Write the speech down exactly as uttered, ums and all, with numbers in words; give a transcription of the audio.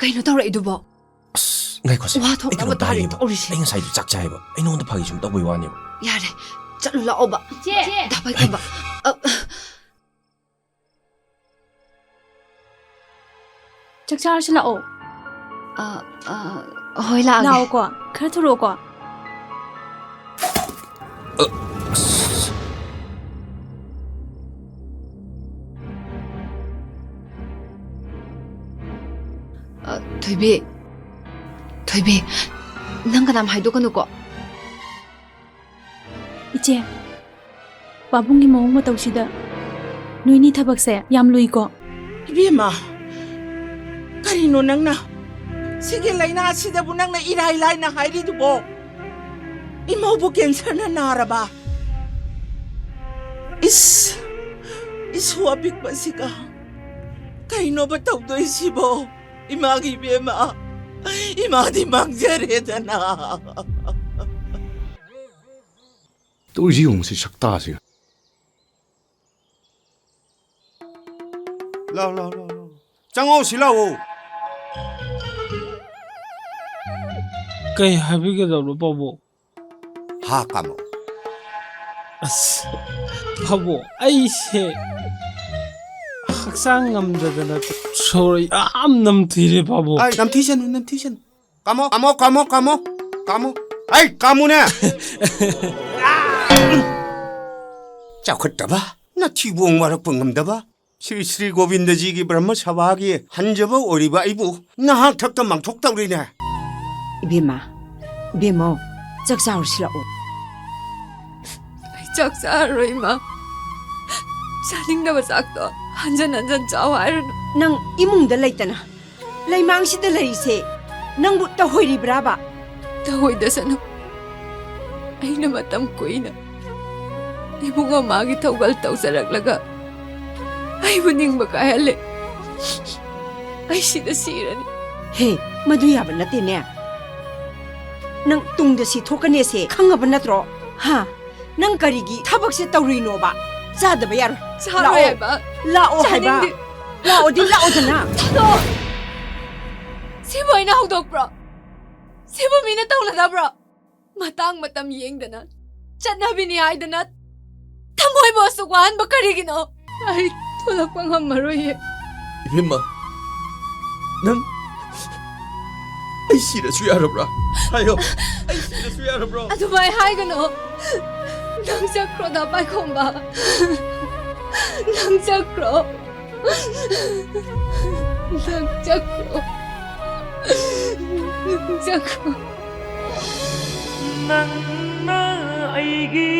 ꯀꯩꯅꯣ ꯇꯧꯔꯛꯏꯗꯨꯕꯣ? ꯑꯁ, ꯉꯥꯏꯈꯣꯁꯦ꯫ ꯋꯥ ꯑꯩ ꯊꯣꯛꯅꯕ ꯀꯩꯅꯣꯝꯇ ꯇꯧꯔꯤ-, ꯍꯥꯏꯒꯦꯕ꯫ ꯇꯧꯔꯤꯁꯦ꯫ ꯑꯩ ꯉꯁꯥꯏꯗꯣ ꯆꯥꯛ ꯆꯥꯏꯌꯦꯕ꯫ ꯑꯩ ꯅꯉꯣꯟꯗ ꯐꯥꯒꯤ ꯁꯨꯝ ꯇꯧꯕꯩ ꯋꯥꯅꯦꯕ꯫ ꯌꯥꯔꯦ, ꯆꯠꯂꯨ ꯂꯥꯛꯑꯣꯕ꯫ ꯏꯆꯦ! ꯗꯥ ꯄꯥꯏꯈꯣꯝꯕ꯫ ꯑ, ꯆꯥꯛ ꯆꯥꯔꯁꯤ ꯂꯥꯛꯑꯣ꯫ ꯑ, ꯑ, ꯍꯣꯏ, ꯂꯥꯛꯑꯒꯦ꯫ ꯂꯥꯛꯑꯣꯀꯣ, ꯈꯔ ꯊꯨꯔꯛꯑꯣꯀꯣ꯫ ꯑ, ꯑꯁ꯫ ꯑ, ꯊꯣꯏꯕꯤ, ꯊꯣꯏꯕꯤ, ꯅꯪ ꯀꯅꯥꯝ ꯍꯥꯏꯗꯣꯛꯀꯅꯨꯀꯣ꯫ ꯏꯆꯦ, ꯄꯥꯕꯨꯡꯒꯤ ꯃꯑꯣꯡ ꯃꯇꯧꯁꯤꯗ ꯅꯣꯏꯅꯤ ꯊꯕꯛꯁꯦ ꯌꯥꯝ ꯂꯨꯏꯀꯣ꯫ ꯏꯕꯦꯝꯃ, ꯀꯔꯤꯅꯣ ꯅꯪꯅ? ꯁꯤꯒꯤ ꯂꯥꯏꯅꯥꯁꯤꯗꯕꯨ ꯅꯪꯅ ꯏꯔꯥꯏ ꯂꯥꯏꯅ ꯍꯥꯏꯔꯤꯗꯨꯕꯣ? ꯏꯃꯧꯕꯨ ꯀꯦꯟꯁꯔꯅ ꯅꯥꯔꯕ? ꯏꯁ, ꯏꯁꯨ ꯑꯄꯤꯛꯄꯁꯤꯒ ꯀꯩꯅꯣꯕ ꯇꯧꯗꯣꯏꯁꯤꯕꯣ? ꯏꯃꯥꯒꯤ ꯏꯕꯦꯝꯃ, ꯏꯃꯥꯗꯤ ꯃꯥꯡꯖꯔꯦꯗꯅ꯫ ꯇꯧꯔꯤꯁꯤ ꯌꯦꯡꯉꯨ, ꯁꯤ ꯁꯛꯇꯥꯁꯤꯒ꯫ ꯂꯥꯎ, ꯂꯥꯎ, ꯂꯥꯎ, ꯂꯥꯎ꯫ ꯆꯪꯉꯣ, ꯁꯤ ꯂꯥꯛꯑꯣ꯫ ꯀꯩ ꯍꯥꯏꯕꯤꯒꯗꯕꯅꯣ, ꯄꯥꯕꯨꯡ? ꯍꯥ, ꯀꯥꯃꯣ꯫ ꯑꯁ, ꯄꯥꯕꯨꯡ, ꯑꯩꯁꯦ ꯍꯛꯆꯥꯡ ꯉꯝꯗꯗꯅ ꯁꯣꯔ ꯌꯥꯝ ꯅꯝꯊꯤꯔꯦ, ꯄꯥꯕꯨꯡ꯫ ꯑꯩ ꯅꯝꯊꯤꯁꯅꯨ, ꯅꯝꯊꯤꯁꯅꯨ꯫ ꯀꯥꯃꯣ, ꯀꯥꯃꯣ, ꯀꯥꯃꯣ, ꯀꯥꯃꯣ, ꯀꯥꯃꯣ꯫ ꯑꯩ ꯀꯥꯃꯨꯅꯦ꯫ ꯆꯥꯎꯈꯠꯇꯕ ꯅꯊꯤꯕꯣꯡ ꯋꯥꯔꯛꯄ ꯉꯝꯗꯕ ꯁ꯭ꯔꯤ ꯁ꯭ꯔꯤ ꯒꯣꯕꯤꯟꯗꯖꯤꯒꯤ ꯕ꯭ꯔꯍ꯭ꯃ ꯁꯚꯥꯒꯤ ꯍꯟꯖꯕ ꯑꯣꯏꯔꯤꯕ ꯑꯩꯕꯨ ꯅꯍꯥꯛ ꯊꯛꯇ ꯃꯥꯡꯊꯣꯛꯇꯧꯔꯤꯅꯦ꯫ ꯏꯕꯦꯝꯃ, ꯏꯕꯦꯝꯃꯧ, ꯆꯥꯛ ꯆꯥꯔꯨꯁꯤ ꯂꯥꯛꯑꯣ꯫ ꯑꯩ ꯆꯥꯛ ꯆꯥꯔꯔꯣꯏ, ꯏꯃꯥ꯫ ꯆꯥꯅꯤꯡꯗꯕ ꯆꯥꯛꯇꯣ ꯍꯟꯖꯟ ꯍꯟꯖꯟ ꯆꯥꯎ ꯍꯥꯏꯔꯨꯅꯨ꯫ ꯅꯪ ꯏꯃꯨꯡꯗ ꯂꯩꯇꯅ ꯂꯩꯃꯥꯡꯁꯤꯗ ꯂꯩꯔꯤꯁꯦ ꯅꯪꯕꯨ ꯇꯧꯍꯣꯏꯔꯤꯕ꯭ꯔꯥꯕ? ꯇꯧꯍꯣꯏꯗꯁꯅꯨ꯫ ꯑꯩꯅ ꯃꯇꯝ ꯀꯨꯏꯅ ꯏꯕꯨꯡ ꯑꯃꯒꯤ ꯊꯧꯒꯜ ꯇꯧꯖꯔꯛꯂꯒ ꯑꯩꯕꯨ ꯅꯤꯡꯕ ꯀꯥꯏꯍꯜꯂꯦ꯫ ꯑꯩ ꯁꯤꯗ ꯁꯤꯔꯅꯤ꯫ ꯍꯦ, ꯃꯗꯨ ꯌꯥꯕ ꯅꯠꯇꯦꯅꯦ꯫ ꯅꯪ ꯇꯨꯡꯗ ꯁꯤ ꯊꯣꯛꯀꯅꯦꯁꯦ ꯈꯪꯉꯕ ꯅꯠꯇ꯭ꯔꯣ? ꯍꯥ? ꯅꯪ ꯀꯔꯤꯒꯤ ꯊꯕꯛꯁꯦ ꯇꯧꯔꯤꯅꯣꯕ? ꯆꯥꯗꯕ ꯌꯥꯔꯣꯏ꯫ ꯆꯥꯔꯣꯏ ꯂꯥꯛꯑꯣ꯫ ꯍꯥꯏꯕ꯫ ꯂꯥꯛꯑꯣ ꯍꯥꯏꯕ꯫ ꯆꯥꯅꯤꯡꯗꯦ꯫ ꯂꯥꯛꯑꯣꯗꯤ ꯂꯥꯛꯑꯣꯗꯅ꯫ ꯊꯥꯗꯣꯛꯑꯣ꯫ ꯀꯃꯥꯏꯅ ꯍꯧꯗꯣꯛꯄ꯭ꯔꯣ? ꯁꯤꯕꯨ ꯃꯤꯅ ꯇꯧꯅꯗꯕ꯭ꯔꯣ? ꯃꯇꯥꯡ ꯃꯇꯝ ꯌꯦꯡꯗꯅ, ꯆꯠꯅꯕꯤꯅꯤ ꯍꯥꯏꯗꯅ ꯊꯃꯣꯏꯕꯨ ꯑꯁꯨꯛ ꯋꯥꯍꯟꯕ ꯀꯔꯤꯒꯤꯅꯣ? ꯑꯩ ꯊꯣꯛꯂꯛꯄ ꯉꯝꯃꯔꯣꯏꯌꯦ꯫ ꯏꯕꯦꯝꯃ, ꯅꯪ ꯑꯩ ꯁꯤꯔꯁꯨ ꯌꯥꯔꯕ꯭ꯔꯥ? ꯍꯥꯏꯌꯣ, ꯑꯩ ꯁꯤꯔꯁꯨ ꯌꯥꯔꯕ꯭ꯔꯣ? ꯑꯗꯨꯃꯥꯏ ꯍꯥꯏꯒꯅꯨ꯫ ꯅꯪ ꯆꯠꯈ꯭ꯔꯣꯗ, ꯄꯥꯏꯈꯣꯝꯕ꯫ ꯅꯪ ꯆꯠꯈ꯭ꯔꯣ꯫ ꯅꯪ ꯆꯠꯈ꯭ꯔꯣ꯫ ꯅꯪ ꯆꯠꯈ꯭ꯔꯣ꯫ ꯅꯪꯅ ꯑꯩꯒꯤ